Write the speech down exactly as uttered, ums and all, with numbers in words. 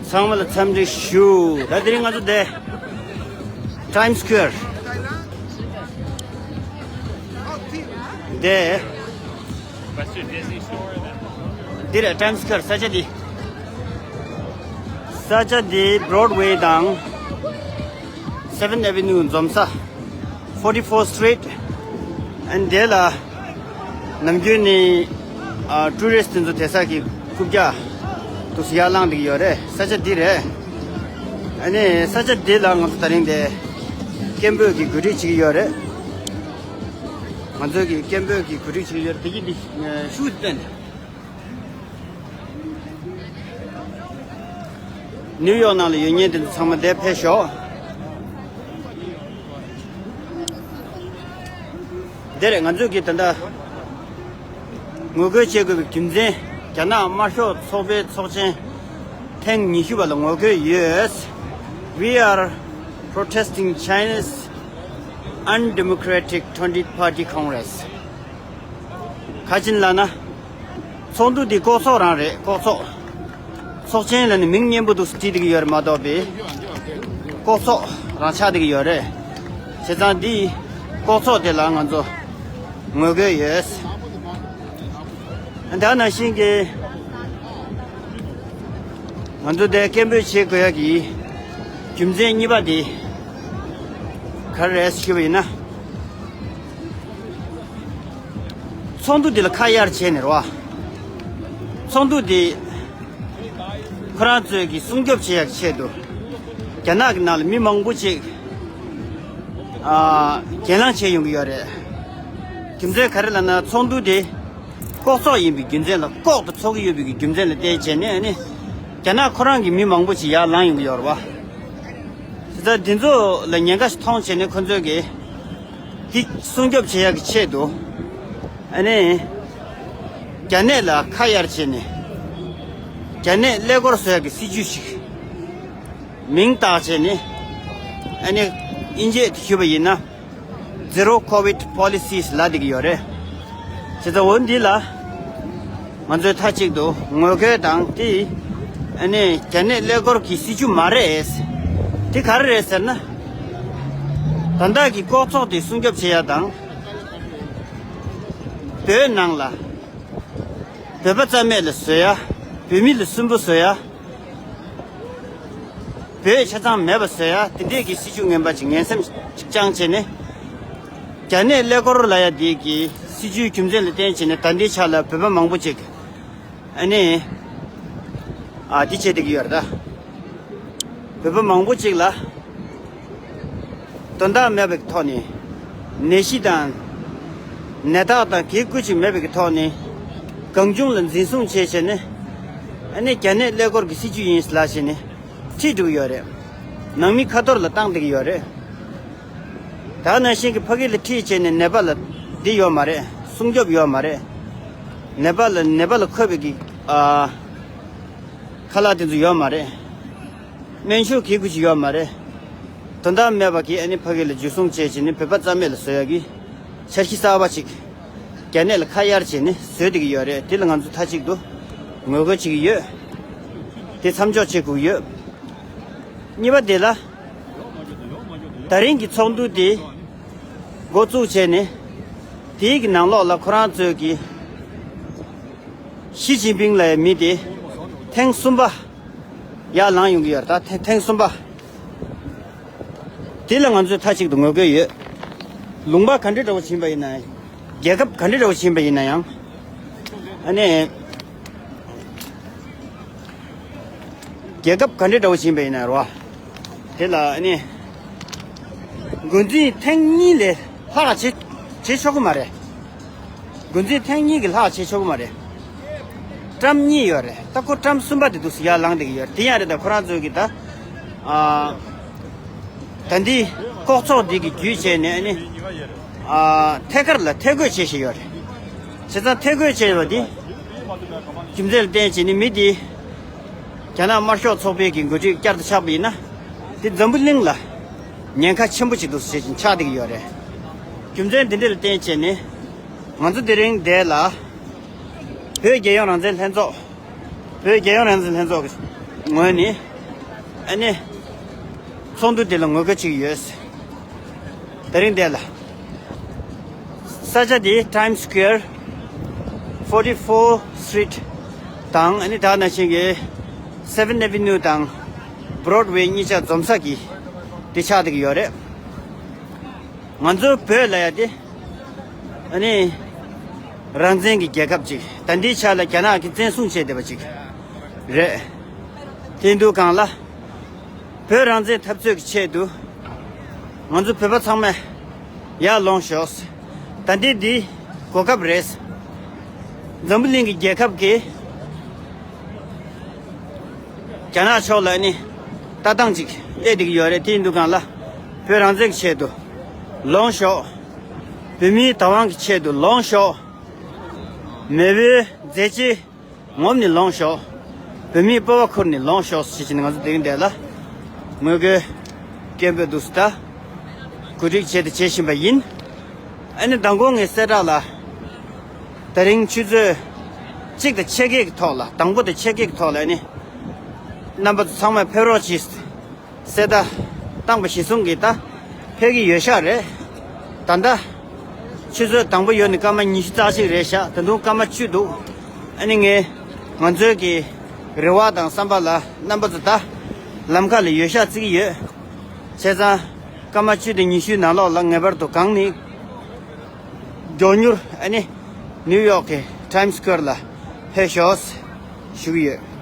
ཚང་མ་ལ་འཚམས་འདྲི་ཞུ། ད་དེ་རིང་ང་ཚོ་འདི་Times Square འདི། འདི་རེད། Times Square ས་ཆ་འདི། ས་ཆ་འདི་Broadway དང་Seventh Avenue འཛོམས་ས། Forty-fourth Street ཨན་དེ་ལ་ནམ་རྒྱུན་ནི་ཨ་ཊུ་རི་སི་ཊི་དེ་ཚོ་དེ་ས་གི་རྐུབ་བཀྱག་དུ་ཡར་ལངས་བསྡད་ཀྱི་ཡོད་རེད། ས་ཆ་འདི་རེད། ཨ་ནི་ས་ཆ་འདི་ལ་ང་ཚོ་དེ་རིང་དེ་སྐད་འབོད་ཀྱི་གོ་སྒྲིག་བྱེད་ཀྱི་ཡོད་རེད། ང་ཚོ་གི་སྐད་འབོད་ཀྱི་གོ་སྒྲིག་བྱེད་ཀྱི་ཡོད་རེད། དེ་གི་འདི་ཤུགས་བཏོན། ནིའུ་ཡོག་ནང་ལ་ཡོད་མཁན་དེ་ཚོ་ཚང་མ་འདིར་ཕེབས་ཤོག་འདི་རེད། ང་ཚོས་ཀྱིས་ད་ལྟ་ངོ་རྒོལ་བྱེད་དགོས་པའི་རྒྱུ་མཚན། རྒྱ་ནག་དམར་ཤོག་ཚོགས་པའི་ཚོགས་ཆེན་ཐེངས་ཉི་ཤུ་པ་ལ་ངོ་རྒོལ་ཡོད། We are protesting China's undemocratic twentieth Party Congress. ག་ཅི་ལབ་ན། ཚོགས་འདུ་འདི་ལྐོག་ཚོགས་རང་རེད། ལྐོག་ཚོགས། ཚོགས་ཆེན་ལབ་ནས་མིང་སྙན་པོ་འདུག་སེ་བྲིས་བསྡད་ཀྱི་ཡོད་རེད་མ་གཏོགས་པའི། ལྐོག་ཚོགས་རང་ཆགས་བསྡད་ཀྱི་ཡོད་རེད། བྱས་ཙང་འདི་ལྐོག་ཚོགས་དེ་ལ་ང་ཚོ་ངོ་རྒོལ་ཡོད། ད་ནང་བཞིན་གྱི་ང་ཚོ་འདིར་སྐད་འབོད་བྱེད་དགོས་ཡ་གི་རྒྱུ་མཚན་གཉིས་པ་དེ་ག་རེ་རེད་ཞུས་པ་ཡིན་ན། ཚོགས་འདུ་འདི་ལ་ཁ་གཡར་བྱས་ནས་རེད་བ། ཚོགས་འདུ་འདི་ཁོ་རང་ཚོས་ཀྱི་སྲུང་སྐྱོབ་བྱེད་ཡག་ཆེད་དུ་རྒྱ་ནག་གི་ནང་ལ་མི་མང་པོ་ཅིག་ཨ་གྱེན་ལངས་བྱས་ཡོང་གི་ཡོད་རེད། རྒྱུ་མཚན་ག་རེ་ལབ་ན། ཚོགས་འདུ་དེ་ལྐོག་ཚོགས་ཡིན་པའི་རྒྱུ་མཚན་ལ། ལྐོག་ཏུ་ཚོགས་ཀྱི་ཡོད་པའི་རྒྱུ་མཚན་ལ་བརྟེན་བྱས་ནས་ནི་རྒྱ་ནག་ཁོ་རང་གི་མི་མང་པོ་ཅིག་ཡར་ལངས་ཡོང་གི་ཡོད་རེད་བ། དེ་ལྟར་འདི་ཚོ་ལ་ཉེན་ཁ་ཞིག་མཐོང་བྱས་ནས་ཁོ་ཚོས་ཀྱི་དེ་སྲུང་སྐྱོབ་བྱེད་ཡག་གི་ཆེད་དུ། ཨ་ནི་རྒྱ་ནད་ལ་ཁ་གཡར་བྱས་ནས་རྒྱ་ནད་ཀླད་ཀོར་བཟོ་ཡག་གི་སྲིད་ཇུས་ཤིག་མིང་བཏགས་བྱས་ནས། ཨ་ནི་དབྱིན་ཇིའི་དེ་ཞུས་པ་ཡིན་ན། Zero Covid Policies ལབ་བསྡད་ཀྱི་ཡོད་རེད། བྱས་ཙང་འོ་འདི་ལ་ང་ཚོས་མཐའ་གཅིག་ཏུ་ངོ་རྒོལ་དང་། དེ་ཨ་ནི་རྒྱ་ནད་ཀླད་ཀོར་གྱི་སྲིད་ཇུས་མ་རེད། དེ་ག་རེ་རེད་ཟེར་ན། ད་ལྟ་གི་ལྐོག་ཚོགས་དེ་སྲུང་སྐྱོབ་བྱེད་ཡ་དང་། བོད་ནང་ལ་བོད་པ་རྩ་མེད་ལ་བཟོ་ཡ། བོད་མི་ལ་སུན་པོ་བཟོ་ཡ། བོད་ཆ་ཚང་མེད་པ་བཟོ་ཡ། དེ་འདྲས་ཀྱི་སྲིད་ཇུས་ངན་པ་ཅིག་ངན་སེམས་ཅིག་བཅངས་བྱས་ནས། རྒྱ་ནད་ཀླད་ཀོར་ལབ་ཡ་འདི་གི་སྲིད་ཇུས་རྒྱུ་མཚན་ལ་བརྟེན་བྱས་ནས་ད་ལྟའི་ཆ་ལ་བོད་པ་མང་པོ་ཅིག་ཨ་ནི་ཨ་འདི་བྱེད་བསྡད་ཀྱི་ཡོད་རེད་ད། བོད་པ་མང་པོ་ཅིག་ལ་དོན་དག་མེད་པའི་ཐོག་ནས། ནད་གཞི་དང་ནད་རྟགས་དང་གེགས་ཁུལ་ཅིག་མེད་པའི་ཐོག་ནས། གང་བྱུང་ལ་འཛིན་བཟུང་བྱས་བྱས་ནས། ཨ་ནི་རྒྱ་ནད་ཀླད་ཀོར་གྱི་སྲིད་ཇུས་ཡིན་ལབ་བྱས་ནས་ཁྲིད་འགྲོ་གི་ཡོད་རེད། ནང་མི་ཁ་ཐོར་ལ་བཏང་བསྡད་ཀྱི་ཡོད་རེད། ད་ནང་བཞིན་གྱི་ཕ་གི་ལ་ཁྲིད་བྱས་ནས་ནད་པ་ལ་འདི་ཡོད་མ་རེད། སྲུང་སྐྱོབ་ཡོད་མ་རེད། ནད་པ་ལ་ནད་པ་ལ་འཁོད་པའི་གི་ཨ་ཁ་ལག་དེ་ཚོ་ཡོད་མ་རེད། སྨན་ཤོག་གི་གུ་ཅིག་ཡོད་མ་རེད། དོན་དག་མེད་པ་གི་ཨ་ནི་ཕ་གི་ལ་འཇུ་བཟུང་བྱས་བྱས་ནས་བོད་པ་རྩ་མེད་ལ་བཟོ་ཡ་གི་འཆར་གཞི་གསར་པ་ཅིག་རྒྱ་ནད་ལ་ཁ་གཡར་བྱས་ནས་བཟོས་བསྡད་ཀྱི་ཡོད་རེད། དེ་ལ་ང་ཚོ་མཐའ་གཅིག་ཏུ་ངོ་རྒོལ་བྱེད་ཀྱི་ཡོད། དེ་མཚམས་འཇོག་བྱེད་དགོས་ཀྱི་ཡོད། གཉིས་པ་དེ་ལ། ད་རིང་གི་ཚོགས་འདུ་དེ་འགོ་བཙུགས་བྱས་ནས། དེའི་གི་ནང་ལོགས་ལ་ཁོ་རང་ཚོས་ཀྱི་ཞི་ཅིན་ཕིང་ལབ་ཡ་མི་དེ་ཐེངས་གསུམ་པ་ཡར་ལངས་ཡོང་གི་ཡོད་རེད། ད་ཐེངས་ཐེངས་གསུམ་པ། དེ་ལ་ང་ཚོས་མཐའ་གཅིག་ཏུ་ངོ་རྒོལ་ཡོད། ལུང་པ་ག་འདྲ་འདྲ་བོ་ཕྱིན་པ་ཡིན་ན། རྒྱལ་ཁབ་ག་འདྲ་འདྲ་བོ་ཕྱིན་པ་ཡིན་ན་ཡང་། ཨ་ནི། རྒྱལ་ཁབ་ག་འདྲ་འདྲ་བོ་ཕྱིན་པ་ཡིན་ན་རེད་བ། དེ་ལ་ཨ་ནི། འགོ་འཛིན་ཐེངས་གཉིས་ལས་ལྷག་བྱེད་བྱེད་ཆོག་གི་མ་རེད། འགོ་འཛིན་ཐེངས་གཉིས་ཀྱི་ལྷག་བྱེད་ཆོག་གི་མ་རེད། ཊརམ་གཉིས་ཡོད་རེད། ད་ཁོ་ཊརམ་གསུམ་པ་དེ་འདུག་སེ་ཡར་ལངས་བསྡད་ཀྱི་ཡོད་རེད། དེ་ཡང་རེད། ད་ཁོ་རང་ཚོས་ཀྱི་ད། ཨ། ད་འདི་ལྐོག་ཚོགས་འདི་གི་བརྒྱུད་བྱས་ནས་ཨ་ནི། ཨ། ཐད་ཀར་ལ་ཐད་བསྐོས་བྱེད་བཞིན་ཡོད་རེད། བྱས་ཙང་ཐད་བསྐོས་བྱས་པ་འདི་རྒྱུ་མཚན་ལ་བརྟེན་བྱས་ནས་མི་འདི་རྒྱ་ནག་དམར་ཤོག་ཚོགས་པའི་གི་འགོ་ཁྲིད་བསྐྱར་དུ་ཆགས་པ་ཡིན་ན། འདི་འཛམ་བུ་གླིང་ལ་ཉེན་ཁ་ཆེན་པོ་ཅིག་འདུག་ཟེར་བཞིན་ཆགས་བསྡད་ཀྱི་ཡོད་རེད། རྒྱུ་མཚན་འདི་འདྲ་ལ་བརྟེན་བྱས་ནས་ང་ཚོ་དེ་རིང་འདི་ལ་བོད་རྒྱལ་ཡོངས་རང་བཙན་ལྷན་ཚོགས། བོད་རྒྱལ་ཡོངས་རང་བཙན་ལྷན་ཚོགས་ཀྱི་ངོས་ནས་ ཨ་ནི་ཚོགས་འདུ་དེ་ལ་ངོ་རྒོལ་བྱེད་ཀྱི་ཡོད། དེ་རིང་དེ་ལ་ས་ཆ་དེ་Times Square, forty-fourth Street དང་ཨ་ནི་ད་ནང་བཞིན་གྱི་Seventh Avenue དང་Broadway གཉིས་ཆ་འཛོམས་ས་གི་དེ་ཆགས་བསྡད་ཀྱི་ཡོད་རེད། ང་ཚོའི་བོད་ལ་ཡ་དེ་ཨ་ནི་རང་བཙན་གྱི་རྒྱལ་ཁབ་ཅིག་ད་ལྟའི་ཆ་ལ་རྒྱ་ནག་གིས་བཙན་བཟུང་བྱས་བསྡད་པ་ཅིག་རེད། དེ་འདུག་གང་ལ། བོད་རང་བཙན་འཐབ་རྩོད་ཀྱི་ཆེད་དུ་ང་ཚོ་བོད་པ་ཚང་མས་ཡར་ལོངས་ཤོག་ད་ལྟའི་འདི་གོ་སྐབས་རེད། འཛམ་བུ་གླིང་གི་རྒྱལ་ཁབ་ཀྱིས་རྒྱ་ནག་ཕྱོགས་ལ་ནི་ལྟ་སྟངས་ཅིག་སླེབས་བསྡད་ཀྱི་ཡོད་རེད། དེ་ཡིན་དུས་གང་ལ་བོད་རང་བཙན་གྱི་ཆེད་དུ་ལོངས་ཤོག་བོད་མིའི་བདག་དབང་གི་ཆེད་དུ་ལོངས་ཤོག་མེས་པོའི་མཛད་རྗེས་ངོམ་ནས་ལོངས་ཤོག་བོད་མིའི་སྤོབས་པ་འཁུར་ནས་ལོངས་ཤོག་ཞེས་བྱས་ནས་ང་ཚོ་དེ་རིང་འདི་ལ་ངོ་རྒོལ་སྐད་འབོད་འདུག་སེ་ད་གོ་སྒྲིག་བྱས་ཏེ་བྱེད་བཞིན་པ་ཡིན། ཨ་ནི་མདང་དགོང་ངའི་གསལ་བསྒྲགས་ལ་དེ་རིང་ཆུ་ཚོད་གཅིག་དང་ཕྱེད་ཀའི་ཐོག་ལ་དང་པོ་དང་ཕྱེད་ཀའི་ཐོག་ལ་ཨ་ནི་རྣམ་པ་ཚོ་ཚང་མས་ཕེབས་རོགས་གྱིས། གསལ་བརྡ་བཏང་པ་གཞིར་བཟུང་གིས་ད་ཕེབས་ཀྱི་ཡོད་ཤག་རེད། ད་ལྟ་ཆུ་ཚོད་དང་པོ་ཡོལ་ནས་སྐར་མ་ཉི་ཤུ་རྩ་གཅིག་རེད་ཤག་ད་དུང་སྐར་མ་བཅུ་འདུག་ཨ་ནི་ངས་ང་ཚོའི་གི་རེ་བ་དང་བསམ་པ་ལ་རྣམ་པ་ཚོ་ད་ལམ་ཁ་ལ་ཡོད་ཤག་བརྩི་གི་ཡོད། བྱས་ཙང་སྐར་མ་བཅུ་དང་ཉི་ཤུའི་ནང་ལོགས་ལ་ངེས་པར་དུ་གང་ནས་མགྱོགས་མྱུར་ཨ་ནི་ནིའུ་ཡོག་གི་Times Square ལ་ཕེབས་ཤོག་ཞུ་གི་ཡོད།